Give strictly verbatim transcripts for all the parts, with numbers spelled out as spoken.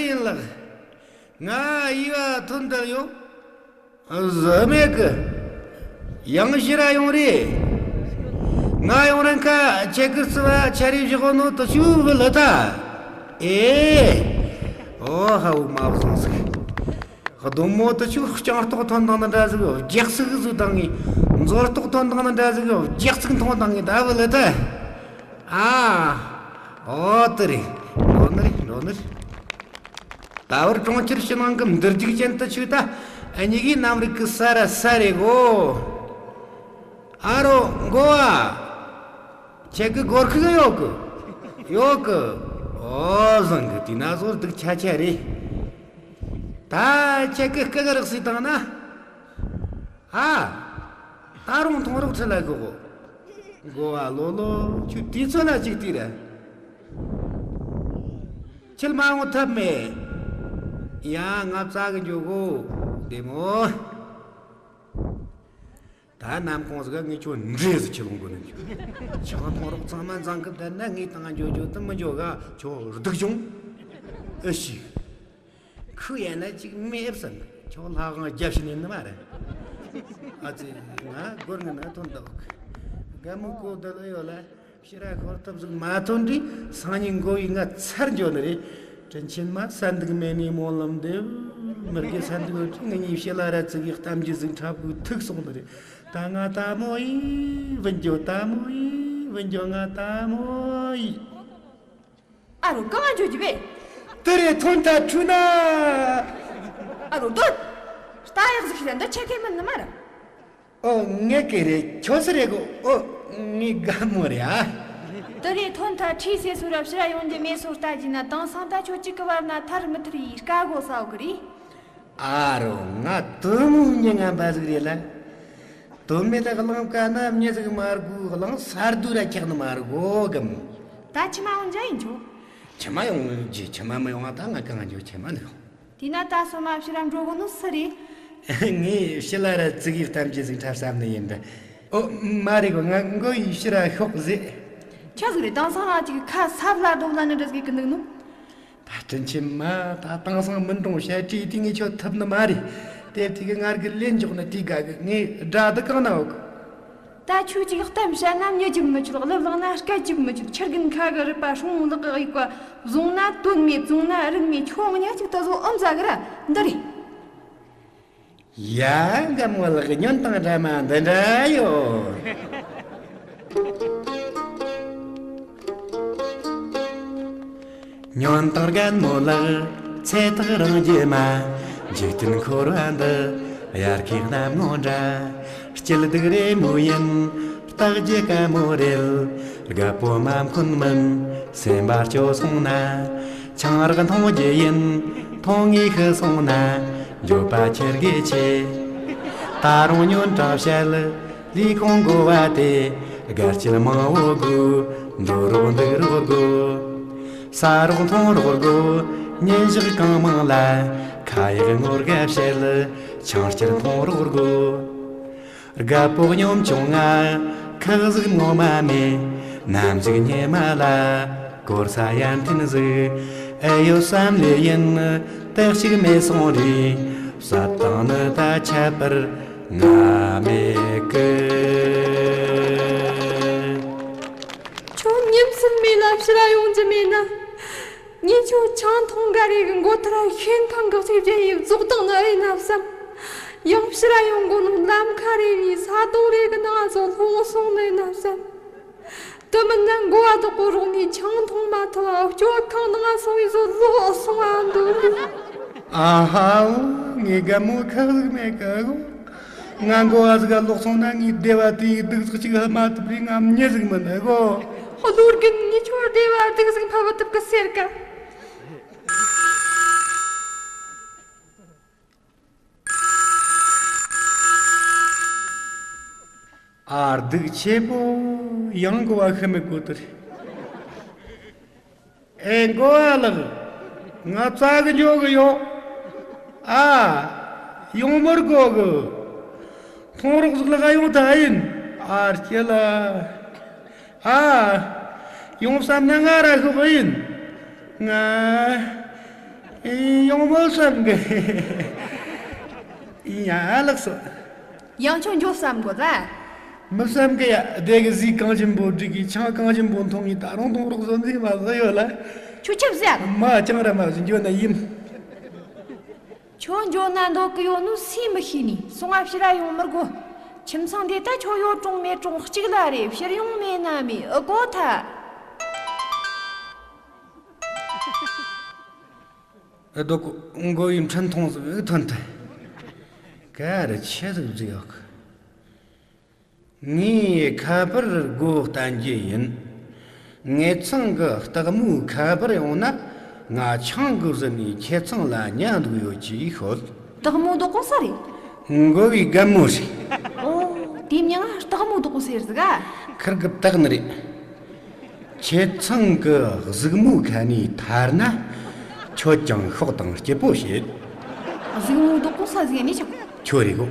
ཡིན་ལགས། ང་ཡི་བ་ཐོན་དར་ཡོད། ཟི་མེད་གི། ཡང་ཕྱིར་ར་ཡོང་རེད། ང་ཡོང་རན་ཁ་ཁྱེད་ཀྱི་རྩི་བ་ཆ་རེ་བཞག་ནོ་དུ་ཆུ་བུ་ལ་ད། ཨེ། ཨོ་ཧ་བུ་མ་བུ་སོང་ཟིག། སྡོམ་མོ་དུ་ཆུ་སྤྱང་ལྟོགས་ཐོན་དང་ནི་འདྲ་ཟིག་རྒྱག་ཚིག་ཟིག་དང་ངི། མཛོ་ལྟོགས་ཐོན་དང་ནི་འདྲ་ཟིག་རྒྱག་ཚིག་མཐོང་དང་ངི་ད་བུ་ལ་ད། ཨ། ཨོ་དུ་རེད། འགྲོ་ནི་རེད། འགྲོ་ནི་རེད། ད་བར་གྲོང་ཁྱེར་ཕྱི་ནང་གི་འདིར་རྒྱུག་ཅན་དུ་ཆུ་ད་ཨ་ཉི་གི་གནམ་རིག་གི་ས་ར་ས་རེ་གོ། ཨ་རོ་མགོ་བ། ཁྱེད་ཀྱི་སྒོར་ཁུག་ཡོད་གི། ཡོད་གི། ཨོ་བཟང་གི་དེ་ན་བཟོ་སྡུག་ཆ་ཆ་རེད། ད་ཁྱེད་ཀྱི་སྐུ་གི་རག་སྲིད་བཏང་ན། ཨ། ད་རུང་མཐོང་རོགས་ཁྲི་ལ་གོ། མགོ་བ་ལོ་ལོ་ཁྱོད་དུས་ཚོད་ལ་ཅིག་དུས་ར། ཁྱེད་མ་འོང་ཐབས་མེད། ཡ་ང་བཙལ་གི་འཇོག་གོ། བདེ་མོ། ད་ནམ་གུང་ཟིག་ག་ངས་ཁྱོད་འདྲེ་ཟིག་ཁྱེར་ལོང་དགོས་ནི་འཇོག། ཆང་འཐུང་རོགས་ཚང་མ་འཛང་གི་བསྡད་ན་ངས་བཏང་འཇོག་འཇོག་ཏུ་མི་འཇོག་ག་ཁྱོད་སྡུག་བྱུང་། ཨེ་ཤི། ཁུ་ཡན་ན་ཅིག་མེད་བསམ། ཁྱོད་ལྷ་དབང་རྒྱབ་ཕྱིན་ནི་མ་རེད། ཨ་ཙི། ང་སྒོར་ངན་ན་ཐོན་འདུག། རྒན་མོ་ཀོ་བདེ་ལ་ཡོད་ལ། ཕྱི་ར་ཤོར་ཐབས་ཟིག་མ་ཐོན་དུས་སང་ཉིན་མགོ་བའི་ང་ཚར་འཇོག་ནི་རེད། དྲིན་ཆེན་མ་ས་འདུག་མེད་ནི་སྨོན་ལམ་འདེབས། མི་དགེ་ས་འདུག་ངེད་གཉིས་ཕྱི་ལ་ར་ཙི་གི་གཏམ་རྒྱུད་ཟིག་འཁྲབ་གི་ཐུག་སོང་ནི་རེད། ད་ང་ལྟ་མོ་ཡིན་བུ་འཇོ། ལྟ་མོ་ཡིན་བུ་འཇོ། ང་ལྟ་མོ་ཡིན། ཨ་རོ་གང་འཇོག་རྒྱུ་བས། དེ་རེད། ཐོན་ཐ་འཁྲུ་ན། ཨ་རོ་སྡོད། རྟ་གཡག་ཟིག་ཤི་ད་འདི་ཆེ་གེ་མིན་ནི་མ་ར། ཨོ་ངས་ཀེ་རེད། ཁྱོད་སུ་རེད་གོ། ཨོ་ངའི་དགའ་མོ་རེད་ཨ། དེ་རེད། ཐོན་ཐ་ཁྲིས་སེ་སུ་ར་ཕྱི་ར་ཡོང་རྒྱུ་མེད་སོ་ལྟ་རྒྱུ་ན་དེང་སང་ད་ཁྱོད་གཅིག་གི་བར་ན་ཐར་མི་ཐར་ཡིས་དཀའ་གོ་ས་འོ་གི་རེད། ཨ་རོ་ང་དོན་མོ་མྱི་ངན་པ་ཟིག་རེད་ལ། དོན་མེད་ད་གླང་ཀ་ན་མྱི་ཟིག་མ་དགོས། གླང་ས་རྡོ་ར་འཁྱག་ནི་མ་དགོས་གམ། ད་ཁྱི་མ་འོང་འཇའ་ཡིན་ཆོ། ཁྱི་མ་ཡོང་རྒྱུ། ཁྱི་མ་མི་ཡོང་བ་ད་ང་གང་འཇོག། ཁྱི་མ་ནི་ཡོང་། དེས་ན་ད་སོ་མ་ཕྱི་ར་འགྲོ་གོ་ནོ་སུ་རེད། ངས་ཕྱི་ལ་ར་ཙི་གེ་གཏམ་རྒྱུད་ཟིག་འཁྲབ་བསམ་ནི་ཡིན་ད། ཨོ་མ་རེད་གོ། ང་མགོ་ཡི་ཕྱི་ར་ཤོག་ཟེ། ཆི་ཟིག་རེད། དེང་སང་ང་ཅིག་ཁ་སབ་ལ་རྡོ་ལ་ནི་འདྲ་ཟིག་གི་འདུག་ནོ། ད་དྲིན་ཆེན་མ་ད་དེང་སང་མི་འགྲོང་བཤད་བྲིས་དུས་ངས་ཁྱོད་ཐུབ་ནི་མ་རེད། དེབ་དེ་གི་ངར་གི་ལེན་འཇོག་ནི་དེ་དགའ་གི། ངས་དགྲ་དུ་གང་ན་འོག། ད་ཁྱོད་ཅིག་གཏམ་བཤད་ན་མྱི་རྒྱུག་མི་ཆོད། གླུ་བླངས་ན་སྐད་རྒྱུག་མི་ཆོད། ཁྱི་རྒན་ཁ་གི་རུས་པ་སྲུང་ལག་གི་དབྱུག་པ། བཟུང་ན་དོན་མེད། བཙོང་ན་རིན་མེད། ཁྱོད་ངོ་ཉག་ཅིག་ད་བཟོ་ཨམ་ཟ་གི་ར་འདི་རེད། ཡ་རྒན་མོ་ལགས། སྨྱོན་དང་འདྲ་མ་འདི་འདྲ་ཡོད། སྨྱོན་དང་རྒན་མོ་ལགས། ཚེ་ཐག་རིང་རྒྱུ་མ། འཇིག་རྟེན་འཁོར་བ་འདི། དབྱར་ཁའི་གནམ་ངོ་འདྲ། སྐྱིད་སྡུག་རེ་མོ་ཡིན། རྟག་རྒྱུ་དཀའ་མོ་རེད། རྒད་པོ་མ་འཁོན་མིན། སེམས་པ་སྐྱོ་སོང་ན། ཆང་རག་འཐུང་རྒྱུ་ཡིན། འཐུང་ངེས་ཤི་སོང་ན། འགྱོད་པ་ཁྱེར་དགོས་ཆེ། ད་རུང་སྨྱོན་དྲང་བཤད། ལས་ཁུངས་དགོ་བ་དེ། དགའ་སྐྱིད་མང་བོ་དགོས། འགྲོ་རོགས་འདུག་རོགས་དགོས། ཟ་རོགས་འཐུང་རོགས་དགོས། ཉིན་ཞག་གང་མང་ལ། ཁ་ཡག་ངོ་དགའ་བཤད། ཆང་སྐྱུར་འཐུང་རོགས་དགོས། རྒད་པོ་གཉོམ་ཆུང་ང་། ཁག་ཟིག་ངོ་མ་མེད། ནམ་ཟིག་ཉི་མ་ལ། སྐོར་ས་ཡར་འཐེན་ཟིག་ཨེ་ཡོད་བསམ་ལེ་ཡིན། དེ་གཅིག་མེད་སོང་རེད། བསད་བཏང་ནི་ད་ཁྱད་པར་ང་མེད་གི། ཁྱོད་ཉིན་གསུམ་མེད་ལ་ཕྱིར་ར་ཡོང་རྒྱུ་མེད་ན། ངས་ཁྱོད་ཆང་འཐུང་འགའ་རེ་གི་མགོ་ཐུར་ཤེལ་ཁང་གི་ཚེ་བརྒྱད་ཡི་བཙོག་དང་ནི་རེད་ན་བསམ། ཡང་ཕྱིར་ར་ཡོང་དགོས་ནོ་ལམ་ཁ་རེ་བའི་ས་དོང་རེ་གི་ནང་ཚོ་ལྷུང་སོང་ནི་ན་བསམ། དེ་མིན་ན་མགོ་བ་དོག་གོ་རོགས་ནས་ཆང་འཐུང་མ་ཐུབ་བ་སྐྱོ་ཁང་ནང་སོང་བའི་བཟོ་ལོག་སོང་བ་འདོད་ལུགས། ཨ་ཧའོ། ངའི་རྒན་མོ་ཁག་ལུགས་མེད་གི་གོ། ང་མགོ་བ་ཟིག་ག་ལོག་སོང་ན་ངའི་སྡེ་བ་དེའི་སྡུག་ཟིག་ཅིག་ཧ་མ་ཐུབ་རེ་ང་མྱི་ཟིག་མིན་ནི་གོ། བློ་རྒན་ངས་ཁྱོད་སྡེ་བ་སྡུག་ཟིག་ཕབ་བ་ཐུབ་གི་ཟེར་ག། ཨ་སྡུག་ཆེ་པོ། ཡང་མགོ་བ་ཤི་མི་དགོས་དུ་རེད། ཨེ་མགོ་བ་ལགས། ང་བཙལ་གི་འཇོག་གི་ཡོད། ཨ། ཡོང་མི་དགོས་གི། འཐུང་རོགས་ཟིག་ལ་ག་ཡོང་ཐལ་ཡིན། ཨ་སྐྱིད་ལ། ཨ། ཡོང་བསམ་ན་ང་ར་ཤོག་ཡིན། ང་། ཨེ། ཡང་མི་བསམ་གི། ཡིན་ཡ། ཨ། ལགས་སོ། ཡང་ཁྱོད་འགྱོ་བསམ་གོ་ད། མི་བསམ་གི་ཡ། སྡེ་གི་གཟིག་གང་ཅན་པོ་སྒྲིག་གི། ཆང་གང་ཅན་པོ་འཐུང་གི། ད་རུང་འཐུང་རོགས་བཟོ་འདི་མ་བཟོ་ཡོད་ལ། ཁྱོད་ཆབ་ཟ། མ་ཅང་ར་མ་བཟོ། འགྱོ་ན་ཡིན། ཁྱོད་འགྱོ་ན་འདོད་གི་ཡོད་ནོ་སུས་མི་ཤེས་ནི། སོང་ང་ཕྱིར་ར་ཡོང་མི་དགོ། ཁྱིམ་ཚང་འདི་ད་ཁྱོད་ཡོད་རུང་མེད་རུང་གཅིག་ལ་རེད། ཕྱིར་ཡོང་མེད་ན་མེད། ཨེ་གོ་ཐལ། ཨེ། རྡོ་ཀུ། མགོ་བོའི་འཕྲིན་ཐུང་ཟིག་ཐོན་ཐལ། ག་རེ་ཆི་ཟིག་བཟོས་ཡོད་གི། ངས་ཁ་པར་སྒོ་བསྟན་རྒྱུ་ཡིན། ངེད་ཚང་གི་སྟག་མོའི་ཁ་པར་ཡོང་ན། ང་ཆང་གི་བཟི་ནས་ཁྱེད་ཚང་ལ་ཉལ་འདུག་ཡོད་ཅེས་ཤོད། སྟག་མོ་རྡོ་ཀུ་ས་རེད། མགོ་བོའི་རྒན་མོ་རེད། ཨོ། དེ་མྱིང་ང་སྟག་མོ་རྡོ་ཀུ་ཟེར་ཟིག་ག་ཁིར་གི་བཏགས་ནི་རེད། ཁྱེད་ཚང་གི་གཟིག་མོའི་ཁ་ནས་ཐར་ན། ཁྱོད་ཀྱང་ཤོག་དང་སྐྱིད་པོ་བྱེད། གཟིག་མོ་རྡོ་ཀུ་ས་ཟེར་ནི་ཆོག་ཁྱོད་རེད་གོ།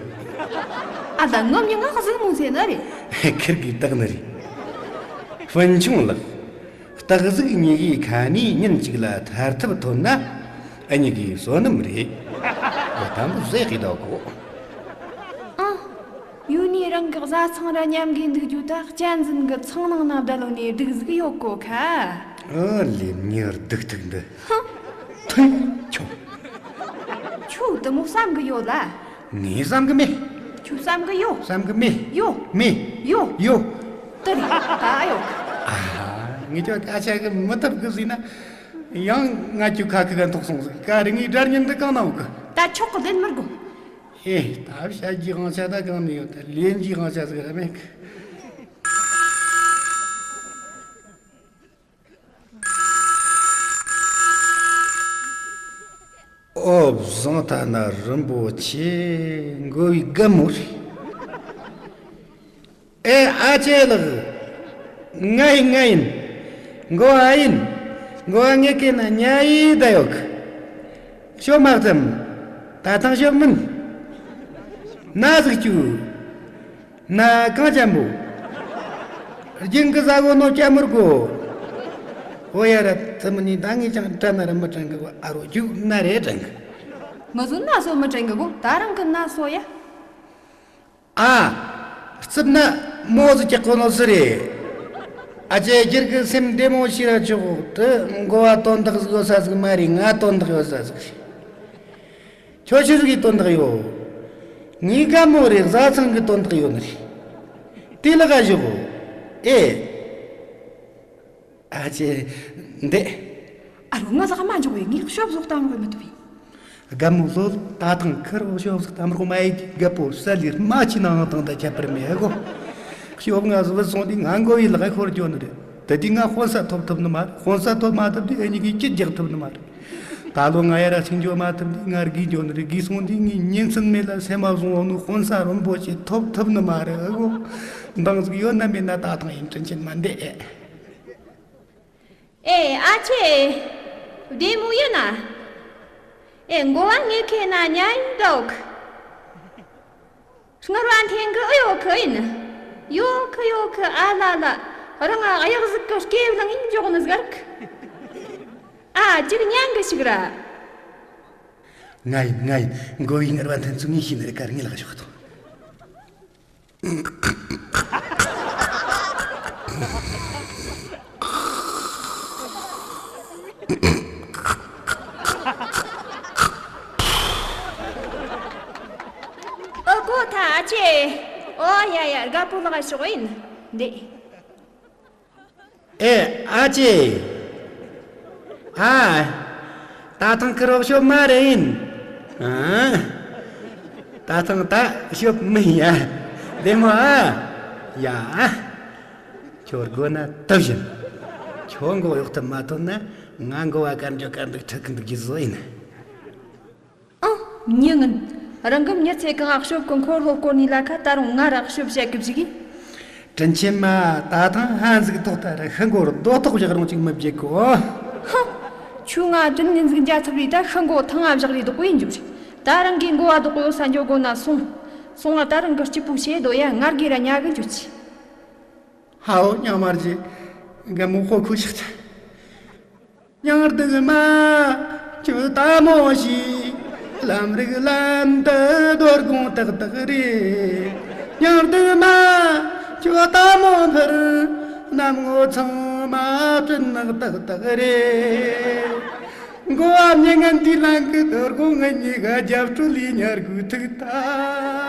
ཨ། ད་ངའི་མྱིང་ང་གཟིག་མོ་ཟེར་ནི་རེད། ཁིར་གི་བཏགས་ནི་རེད། ཧྥུན་ཆུང་ལགས། སྟག་གཟིག་གཉིས་ཀའི་ཁ་ནས་ཉིན་གཅིག་ལ་ཐར་ཐབས་ཐོན་ན། ཨ་གཉིས་ཀའི་བསོད་ནམས་རེད། འོ། དང་པོ་ཟེར་གི་འདུག་གོ། ཨ། ཡུལ་ནས་རང་གི་བཟའ་ཚང་ར་མཉམ་གི་འདུག་རྒྱུ་ད། གཅན་གཟན་གི་ཚང་ནང་ན་བསྡད་ལོ་ནས་སྡུག་ཟིག་ཡོད་གོ་ཁ། ཨ་ལས། མྱི་སྡུག་ཐུག་འདི། ཧ། ཐུན་ཆོ། ཁྱོད་དེ་མོ་བསམ་གི་ཡོད་ལ། ངས་བསམ་གི་མེད། ཁྱོད་བསམ་གི་ཡོད། བསམ་གི་མེད། ཡོད། མེད། ཡོད། ཡོད། དེ་རེད། ད་ཡོད། ཨ། ངས་ཁྱོད་སྐད་ཆ་གི་མི་ཐབས་གི་ཟིན་ན། ཡང་ང་ཁྱོད་ཁ་ཁུ་ག་འཐོག་སོང་ཟིག་ག་རེ། ངའི་སྒྲ་སྙན་འདི་གང་ན་འོག་གི། ད་ཆོག་གི། ལེན་མི་དགོ། ཨེ། ད་བཤད་རྒྱུའི་དབང་ཆ་ད་གང་ནས་ཡོད། ད་ལེན་རྒྱུའི་དབང་ཆ་ཟིག་ར་མེད་གི། ཨོ། བཟང་ཐ་ན་རིན་པོ་ཆེ། མགོ་བོའི་རྒན་མོ་རེད། ཨེ། ཨ་ཅེ་ལགས། ང་ཡིན། ང་ཡིན། མགོ་བོ་ཡིན། མགོ་བོ་ངའི་སྐེ་ན་ཉལ་ཡི་བསྡད་ཡོད་གི། ཤོབ་མ་བརྩམས། ད་ཐེངས་ཤོབ་མིན། ན་ཟིག་བཅུག་ན་གང་ཅན་པོ། རྒྱུན་གི་ཟ་གོ་ནོ་སྐྱ་མུར་གོ། ཨོ་ཡ་ར། ཙི་མི་ནི་ད་ངས་ཀྱང་དྲན་ན་ར་མི་དྲན་གི། ཨ་རོ། རྒྱུག་ན་རེ་དྲན་གི། ང་ཚོ་ན་སོ་མི་དྲན་གི་གོ། ད་རང་གི་ན་སོ་ཡ། ཨ། རྩིབ་ན་མོ་ཟིག་རྒྱག་གོ་ནོ་སུ་རེད། ཨ་ཅེ། སྒེར་གི་སེམས་བདེ་མོ་བྱས་ར་ཆོག་དེ་མགོ་བོ་དོན་དག་ཟིག་ཡོད་ས་ཟིག་མ་རེད། ང་དོན་དག་ཡོད་ས་ཟིག་རེད། ཁྱོད་ཆི་ཟིག་གི་དོན་དག་ཡོད། ངའི་རྒན་མོ་རེད། བཟའ་ཚང་གི་དོན་དག་ཡོད་ནི་རེད། དེ་ལ་ག་ཞོག་ཨེ། ཨ་ཅེ། འདི། ཨ་རོ། ང་ལག་མ་འཇོག་བས། ངས་ཤོབ་ཟོག་བཏང་རོགས་མི་ཐུབ་བས། རྒན་མོ་ལོ། ད་ཐེངས་ཁིར་ཤོབ་ཟོག་བཏང་རོགས་མ་ཡེད་གི། རྒད་པོ་ས་ལིར་མ་ཆི་ནང་དང་ད་ཁྱད་པར་མེད་གོ། ཤོབ་ང་ཟོ་བུད་སོང་དུས་ང་མགོ་བོའི་ལག་ཤོར་འགྱོ་ནི་རེད། དེ་དུས་ང་དཔོན་ས་ཐོབ་ཐུབ་ནི་མ་རེད། དཔོན་ས་ཐོབ་མ་ཐུབ་དུས་ཨེ་གཉིས་ཀྱིས་སྐྱིད་རྒྱག་ཐུབ་ནི་མ་རེད། ད་ལོ་ང་ཡ་ར་ཆིང་འགྱོ་མ་ཐུབ་དུས་ང་རྒས་འགྱོ་ནི་རེད། རྒས་སོང་དུས་ངའི་ཉིན་མཚན་མེད་ལ་སེམས་མ་བཟུང་འོང་ནོ་དཔོན་ས་རིན་པོ་ཆེ་ཐོབ་ཐུབ་ནི་མ་རེད་གོ། འདང་ཟིག་ཡོད་ན་མེད་ན་ད་ཐེངས་ཡིན། དྲིན་ཆེན་མ་འདེད་ཨེ། ཨེ། ཨ་ཅེ། བདེ་མོ་ཡིན་ན། ཨེ། མགོ་བོ་ངའི་ཁེ་ན་ཉལ་ཡི་འདུག་སྔར་བ་འཐེན་གི་ཨེ་ཡོད་གི་ཡིན། ཡོད་གི་ཡོད་གི། ཨ་ལ་ལ། རང་གཡག་ཟིག་གི་སྐེ་བླངས་ཡིན་འཇོག་ནི་ཟིག་ར་གི། ཨ། ཅིག་ཉན་གི་ཞིག་ར། ང་ཡིན། ང་ཡིན། མགོ་བོའི་སྔར་བ་འཐེན་ཚུལ་ངས་ཤེས་ནི་རེད། ག་རེ། ངའི་ལག་ཞོག་ཐོ། ཨོ། གོ་ཐལ་ཨ་ཅེ། ཨོ་ཡ་ཡ། རྒད་པོ་ལག་ཞོག་ཡིན་འདི། ཨེ། ཨ་ཅེ། ཨ། ད་ཐེངས་ཁིར་ཤོབ་མ་རེད་ཡིན། ཨ། ད་ཐེངས་ད་ཤོབ་མིན་ཡ། བདེ་མོ་ཨ། ཡ། ཁྱོད་དགོས་ན་དུ་བཞིན། ཁྱོད་མགོ་གཡོག་ཐབས་མ་ཐུབ་ན་ང་མགོ་བོ་གར་འཇོག་གར་འདུག་ཁྲིད་གི་འདུག་རྒྱུ་བཟོ་ཡིན། ཨང་། མྱི་ངན། རང་གི་མྱི་ཚེ་གང་ང་ཤོབ་ཀུན་འཁོར་ལོ་བསྐོར་ནི་ལ་ཁ། ད་རུང་ང་ར་ཤོབ་བཤད་གི་བཞུགས་གི། དྲིན་ཆེན་མ། ད་ཐེངས་ཧ་ཟིག་ཐོག་ད་ར་ཤི་མགོ་རྡོ་ཐོག་བཞག་རུང་ཅིག་མི་བརྗེད་གོ། ཧ། ཁྱོས་ང་དྲིན་ལན་ཟིག་འཇལ་ཐུབ་རེད། ད་ཤི་མགོ་ཐང་ང་བཞག་རེད་དོག་པོ་ཡིན་རྒྱུ་རེད། ད་རང་གི་མགོ་བ་དོག་པོ་ཡོད་ས་འགྱོ་དགོ་ན་སོང་། སོང་ང་ད་རང་གི་སྐྱིད་པོ་བྱེད་དོ་ཡ། ང་རྒས་ར་ཉལ་གི་འགྱོ་ཆི། ཧའོ། ཉང་མར་གྱི་རྒན་མོ་ཧོ་ཁུ་ཤག་ཆ། ཉང་རྡུང་མ། ཁྱོད་ལྟ་མོ་ཞིག་ལམ་རིག་ལམ་དུ་རྡོ་སྒོང་ཏག་ཏག་རེད། ཉང་དུ་མ་ཁྱོད་ལྟ་མོ་འཕུར་གནམ་ངོ་ཚང་མ་སྤྲིན་ནག་ཏག་ཏག་རེད། མགོ་བ་མྱི་ངན་དེའི་ལང་གི་དོར་གོ་ངན་ཉི་ག་རྒྱབ་སྤྲོད་ལས་ཉར་དགོས་ཐུག་ད།